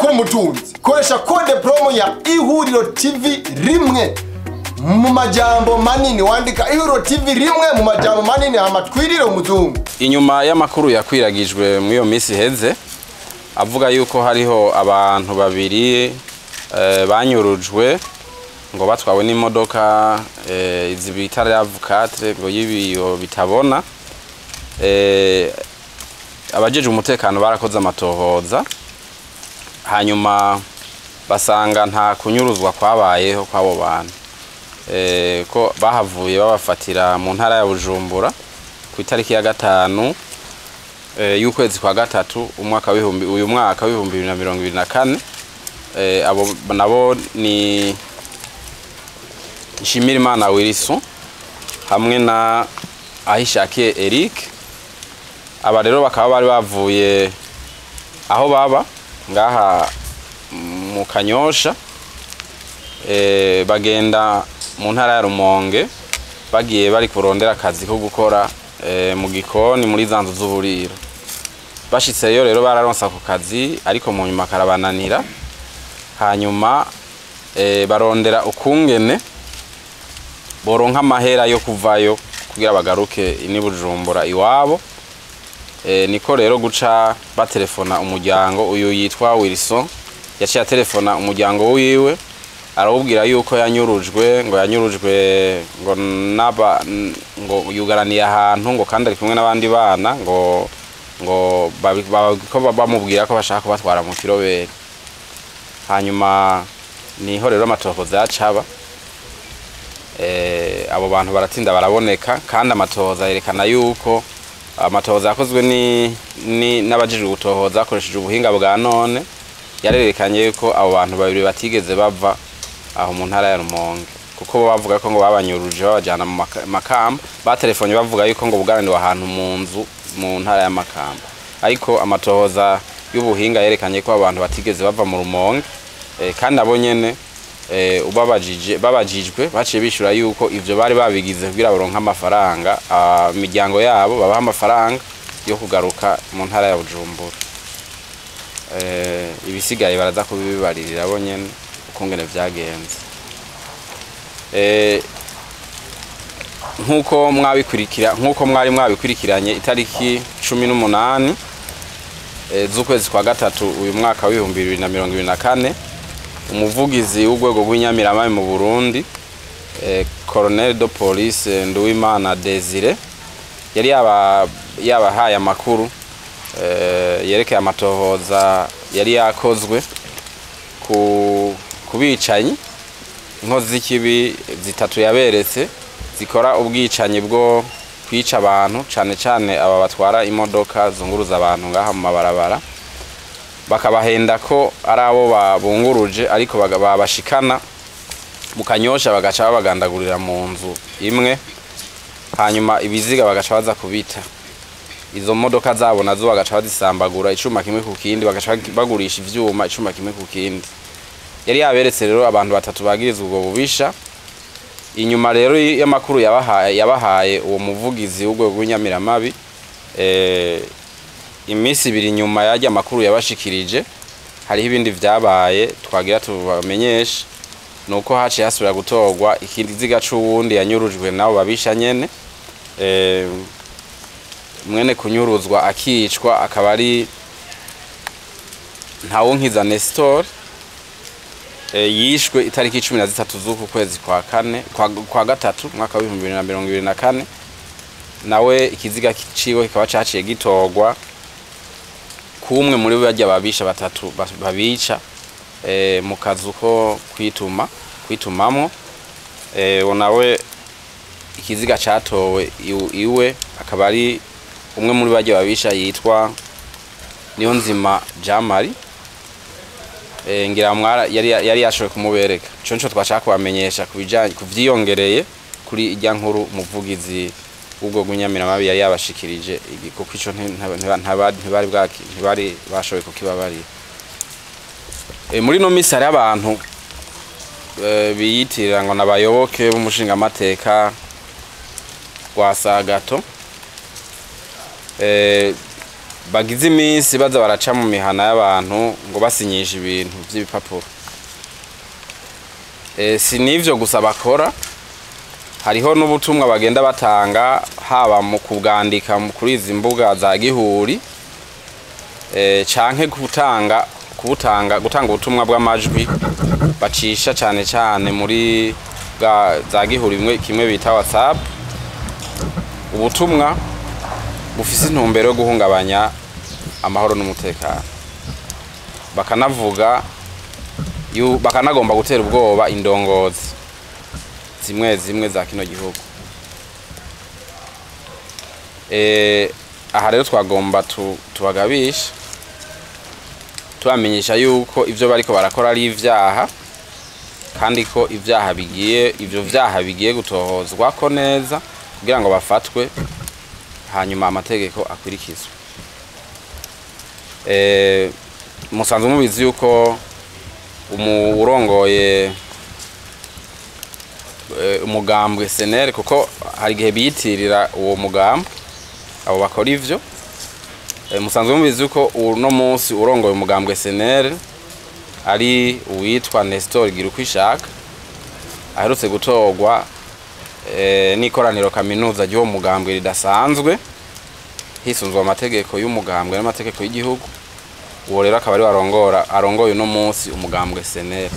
Kuba umutunzi, koresha code promo ya Ihuriro TV rimwe mu majambo manini. Wandika Ihuriro TV rimwe mu majambo manini, hama twirire umuzungu. Inyuma y'amakuru yakwiragijwe muri iyo minsi iheze avuga yuko hariho abantu babiri banyurujwe ngo batwawe n'imodoka izi bita RAV4 ngo y'ibiyo bitabona, abajejwe umutekano barakoze amatohoza, hanyuma basanga nta kunyuruzwa kwabayeho kw'abo bantu, ko bahavuye babafatira mu ntara ya Bujumbura ku itariki ya 5 y'ukwezi kwa gatatu umwaka w'ibihumbi uyu mwaka w'2024. Abo nabo ni Nshimirimana Wilson hamwe na Ahishakiye Eric. Aba rero bakaba bari bavuye aho baba ngaha mu Kanyosha, bagenda mu ntara ya Rumonge, bagiye bari kurondera akazi ko gukora mu gikoni muri za nzu z'uburiro. Bashitseyo rero bararonsa ako kazi, ariko mu nyuma karabananira. Hanyuma barondera ukungene boronka amahera yo kuvayo kugira bagaruke ini Bujumbura iwabo. Niko rero guca batelefona umuryango. Uyu yitwa Wilson yaciye atelefona umuryango wiwe, arawubwira yuko yanyurujwe, ngo yanyurujwe ngo naba ngo yugaraniye ahantu, ngo kandi ari kumwe n'abandi bana, ngo ko bamubwira ko bashaka kubatwara mu kirobere. Hanyuma niho rero amatohoza yacaba, abo bantu baratinda baraboneka, kandi amatohoza yerekana yuko amatohoza yakozwe ni n'abajejwe gutohoza bakoresheje ubuhinga bwa none yarerekanye yuko abo bantu babiri batigeze bava aho mu ntara ya Rumonge, kuko bo bavuga ko ngo babanyuruje babajyana mu Makamba. Batelefone bavuga yuko ngo bugaraniwe ahantu mu nzu mu ntara ya Makamba, ariko amatohoza y'ubuhinga yerekanye ko abantu batigeze bava mu Rumonge. Kandi abo nyene ubabajije babajijwe baciye bishura yuko ivyo bari babigize kugira baronke amafaranga, imiryango yabo babaha amafaranga yo kugaruka mu ntara ya Bujumbura. Ibisigaye baraza kubibaririra bo nyene ukungene vyagenze. Nkuko mwari mwabikurikiranye, itariki 18 z'ukwezi kwa gatatu uyu mwaka w'2024, umuvugizi w'urwego rw'inyamiramabi mu Burundi, Colonel de Police Nduwimana Desire, yari yabahaye amakuru yerekeye amatohoza yari yakozwe ku kubicanyi, inkozi z'ikibi zitatu yaberetse zikora ubwicanyi bwo kwica abantu, cane cane aba batwara imodoka zunguruza abantu ngaha mu mabarabara, bakabahenda ko ari abo babunguruje, ariko babashikana mu Kanyosha bagaca babagandagurira mu nzu imwe, hanyuma ibiziga bagaca baza kubita. Izo modoka zabo nazo bagaca bazisambagura icuma kimwe ku kindi, bagaca bagurisha ivyuma icuma kimwe ku kindi. Yari yaberetse rero abantu batatu bagirizwa ubwo bubisha. Inyuma rero y'amakuru yabahaye uwo muvugizi w'urwego rw'inyamiramabi, iminsi 2 nyuma y'arya makuru yabashikirije, hariho ibindi vyabaye twagira tubamenyeshe. Nuko haciye hasubira gutorwa ikindi ziga c'uwundi yanyurujwe nabo babisha nyene. Mwene kunyuruzwa akicwa akaba ari Ntawunkiza Nestor, yishwe itariki 13 z'uku kwezi kwa kane kwa gatatu mwaka w'2024. Nawe ikiziga ciwe kikaba caciye gitorwa kumwe muri barya babisha batatu babica, mu kazu ko kwitumamwo. Nawe ikiziga catowe iwe akaba ari umwe muri barya babisha yitwa Niyonzima Jamari. Ngira mwara yari yashoboye kumubereka. Ico nico twashaka kubamenyesha kubijanye kuvyiyongereye kuri irya nkuru umuvugizi w'ubwo rw'inyamiramabi yari yabashikirije, kuko ico ntibari bashoboye kukibabarira. Muri no misi hari abantu biyitirira ngo nabayoboke b'umushingamateka wa Sagato. Bagize iminsi baza baraca mu mihana y'abantu ngo basinyishe ibintu vy'ibipapuro. Si n'ivyo gusa bakora, hariho n'ubutumwa bagenda batanga, haba mu kubwandika kuri izi mbuga za gihuri, canke gutanga ubutumwa bw'amajwi bacisha cane cane muri za gihuri bimwe kimwe bita WhatsApp, ubutumwa bufise intumbero yo guhungabanya amahoro n'umutekano, bakanavuga bakanagomba gutera ubwoba indongozi zimwe zimwe za kino gihugu. Aha rero twagomba tubagabisha, tubamenyesha yuko ivyo bariko barakora ari ivyaha, kandi ko ivyo vyaha bigiye gutohozwako neza kugira ngo bafatwe, hanyuma amategeko akurikizwe. Musanzwe mubizi yuko urongoye umugambwe SNL, kuko hari igihe biyitirira uwo mugambwe abo bakora ivyo. Musanzwe mubizi yuko uno munsi urongoye umugambwe SNL ari uwitwa Nestor Girukwishaka, aherutse gutorwa n'ikoraniro kaminuza ry'uwo mugambwe ridasanzwe, hisunzwe amategeko y'umugambwe n'amategeko y'igihugu. Uwo rero akaba ari arongoye uno munsi umugambwe SNL.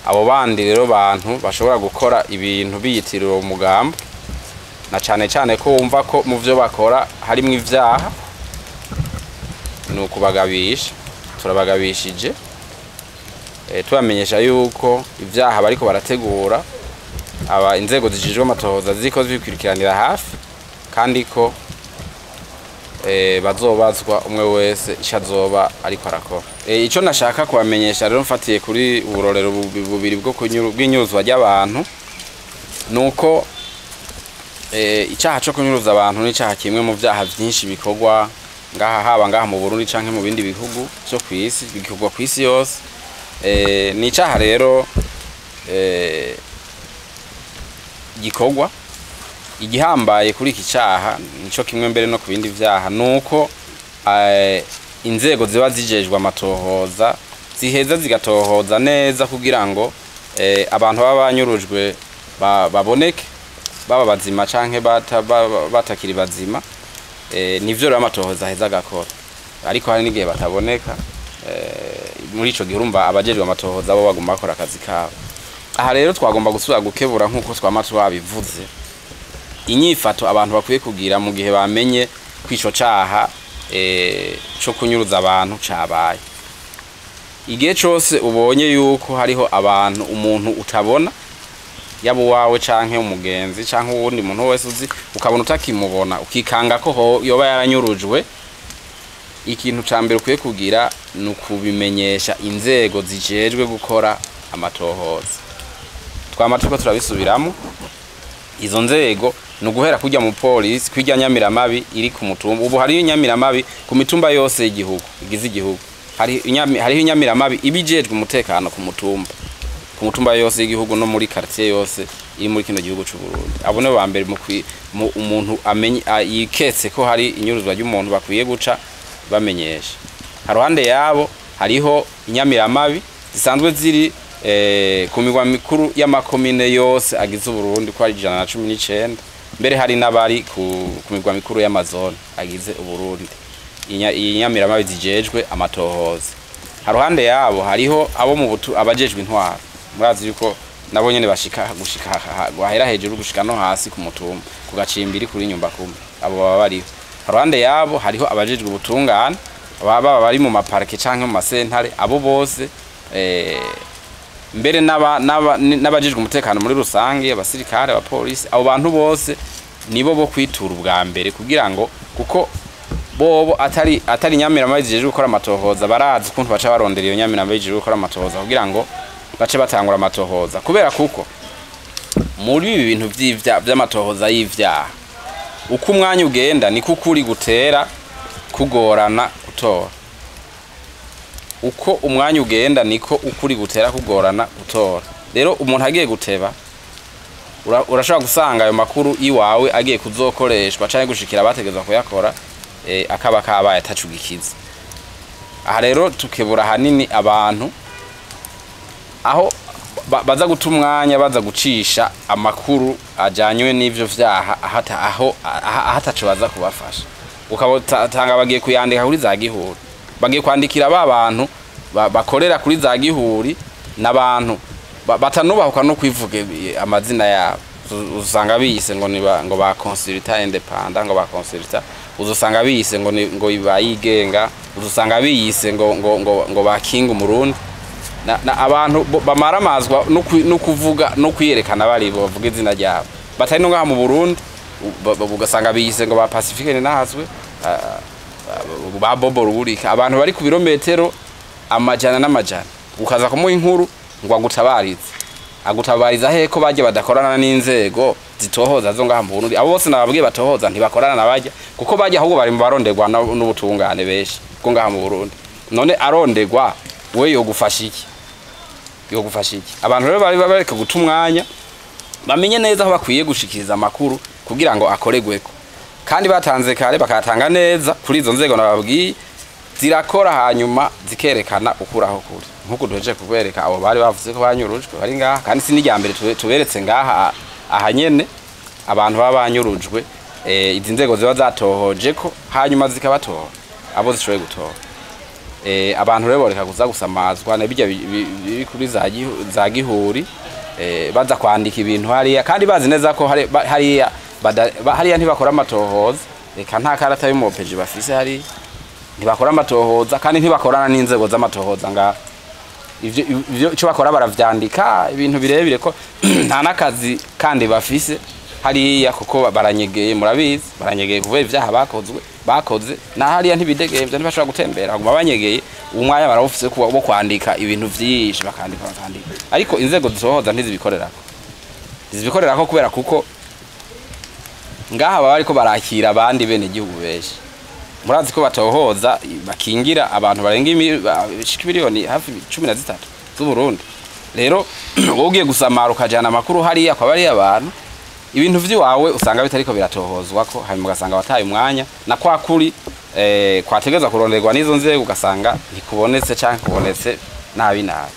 Abo bandi rero bantu bashobora gukora ibintu biyitirira uwo mugambwe, na cane cane ko wumva ko mu vyo bakora harimwo ivyaha, ni ukubagabisha. Turabagabishije, tubamenyesha yuko ivyaha bariko barategura, aba inzego zijejwe amatohoza ziriko zibikurikiranira hafi, kandi ko bazobazwa umwe wese ico azoba ariko arakora. Ico nashaka kubamenyesha rero mfatiye kuri uburorero bubiri bwo bw'inyuruzwa ry'abantu, nuko icaha co kunyuruza abantu ni icaha kimwe mu vyaha vyinshi bikorwa ngaha, haba ngaha mu Burundi canke mu bindi bihugu vyo kw'isi, bikorwa kw'isi yose. Ni icaha rero gikorwa. Igihambaye kuri iki caha nico kimwe mbere no ku bindi vyaha, nuko inzego ziba zijejwe amatohoza ziheza zigatohoza neza kugira ngo abantu baba banyurujwe baboneke, baba bazima canke batakiri bazima. Nivyo rero amatohoza aheza agakora, ariko hari n'igihe bataboneka. Muri ico gihe urumva abajejwe amatohoza bo baguma bakora akazi kabo. Aha rero twagomba gusubira gukebura nk'uko twama twabivuze, inyifato abantu bakwiye kugira mu gihe bamenye kwico caha co kunyuruza abantu cabaye. Igihe cose ubonye yuko hariho abantu, umuntu utabona, yaba uwawe canke umugenzi canke uwundi muntu wese uzi, ukabona utakimubona, ukikanga ko yoba yaranyurujwe, ikintu ca mbere ukwiye kugira ni ukubimenyesha inzego zijejwe gukora amatohoza. Twama turiko turabisubiramo, izo nzego ni uguhera kurya mu polisi, kurya nyamiramabi iri ku mutumba. Ubu hariho inyamiramabi ku mitumba yose y'igihugu igize igihugu. Hariho inyamiramabi iba ijejwe umutekano ku mutumba, ku mutumba yose y'igihugu no muri quartier yose iri muri kino gihugu c'u Burundi. Abo nibo ba mbere umuntu amenye yiketse ko hari inyuruzwa ry'umuntu bakwiye guca bamenyesha. Haruhande yabo hariho inyamiramabi zisanzwe ziri ku migwa mikuru y'amakomine yose agize Uburundi, ko ari 119, mbere hari n'abari ku migwa mikuru y'amazone agize Uburundi. Inyamiramabi zijejwe amatohoza. Haruhande yabo hariho abo mu butu abajejwe intwaro. Murazi yuko nabo nyene bashika gushika guhera hejuru gushika no hasi ku mutumba, ku gacimbiri kuri nyumba kumwe, abo baba bariho. Haruhande yabo hariho abajejwe ubutungane, baba bari mu maparke canke mu masentare, abo bose mbere n'abajejwe umutekano muri rusange, abasirikare, abapolisi, abo bantu bose nibo bo kwitura ubwa mbere, kugira ngo kuko bobo atari nyamiramabi zijejwe gukora amatohoza, barazi ukuntu baca barondera iyo nyamiramabi zijejwe gukora amatohoza kugira ngo bace batangura amatohoza. Kubera kuko muri ibi bintu vy'amatohoza y'ivyaha, uko umwanya ugenda niko ukuri gutera kugorana gutora. Uko umwanya ugenda niko ukuri gutera kugorana gutora. Rero umuntu agiye guteba, urashobora gusanga ayo makuru iwawe agiye kuzokoreshwa canke gushikira abategezwa kuyakora akaba kabaye atacugikiza. Aha rero tukebura hanini abantu aho baza guta umwanya, baza gucisha amakuru ajanywe n'ivyo vyaha aho ahataco baza kubafasha. Ukabotanga bagiye kuyandika kuri za gihuri, bagiye kwandikira ba bantu bakorera kuri za gihuri n'abantu batanubahuka no kwivuga amazina yabo. Usanga biyise ngo niba ngo ba consultant independent, ngo ba consultant, uzosanga biyise ngo ngo bayigenga, uzosanga biyise ngo ngo ngo ngo ba king umurundi. Na abantu bamaramazwa no kuvuga no kwiyerekana bari bavuga izina ryabo batari no ngaha mu Burundi, ugasanga biyise ngo ba Pacifique nahazwe ba Bobo Ruburika, abantu bari ku birometero amajana n'amajana, ukaza kumuha inkuru ngo agutabarize. Agutabariza he ko bajye badakorana n'inzego zitohoza zo ngaha mu Burundi? Abo bose nababwiye batohoza ntibakorana nabajya, kuko bajya ahubwo bari mu barondegwa n'ubutungane benshi bwo ngaha mu Burundi. None arondegwa we yogufasha iki? Yogufasha iki? Abantu rero bari bareka guta umwanya, bamenye neza aho bakwiye gushikiriza amakuru kugira ngo akoregweko, kandi batanze kare bakatanga neza kuri izo nzego nababwiye zirakora, hanyuma zikerekana ukuraho kuri nkuko duhejeje kubereka abo bari bavuze ko banyurujwe bari ngaha. Kandi si n'irya mbere tuberetse ngaha aha nyene abantu baba banyurujwe, izi nzego ziba zatohoje ko hanyuma zikabatora abo zishoboye gutora. Abantu rero boreka kuza gusamazwa na bijya biri kuri za gihuri, baza kwandika ibintu hariya kandi bazi neza ko hariya hariya ntibakora amatohoza, reka nta karata y'umupeji bafise hariya, ntibakora amatohoza kandi ntibakorana n'inzego z'amatohoza ngaha. Ivyo ico bakora baravyandika ibintu birebire ko nta nakazi kandi bafise hariya, kuko baranyegeye, murabizi baranyegeye kubera ivyaha bakoze na hariya ntibidegemvya, ntibashobora gutembera, baguma banyegeye. Umwanya barawufise wo kwandika ibintu vyinshi, bakandika bakandika, ariko inzego zisohoza ntizibikorerako kubera kuko ngaha baba bariko barakira abandi bene gihugu benshi. Murazi ko batohoza bakingira abantu barenga miliyoni hafi 13 z'u Burundi. Rero wowe ugiye gusamara ukajana amakuru hariya kwa bariya abantu, ibintu vy'iwawe usanga bitariko biratohozwa ko, hanyuma ugasanga bataye umwanya na kwa kuri kwategeza kuronderwa n'izo nzego, ugasanga ntikubonetse canke kubonetse nabi nabi.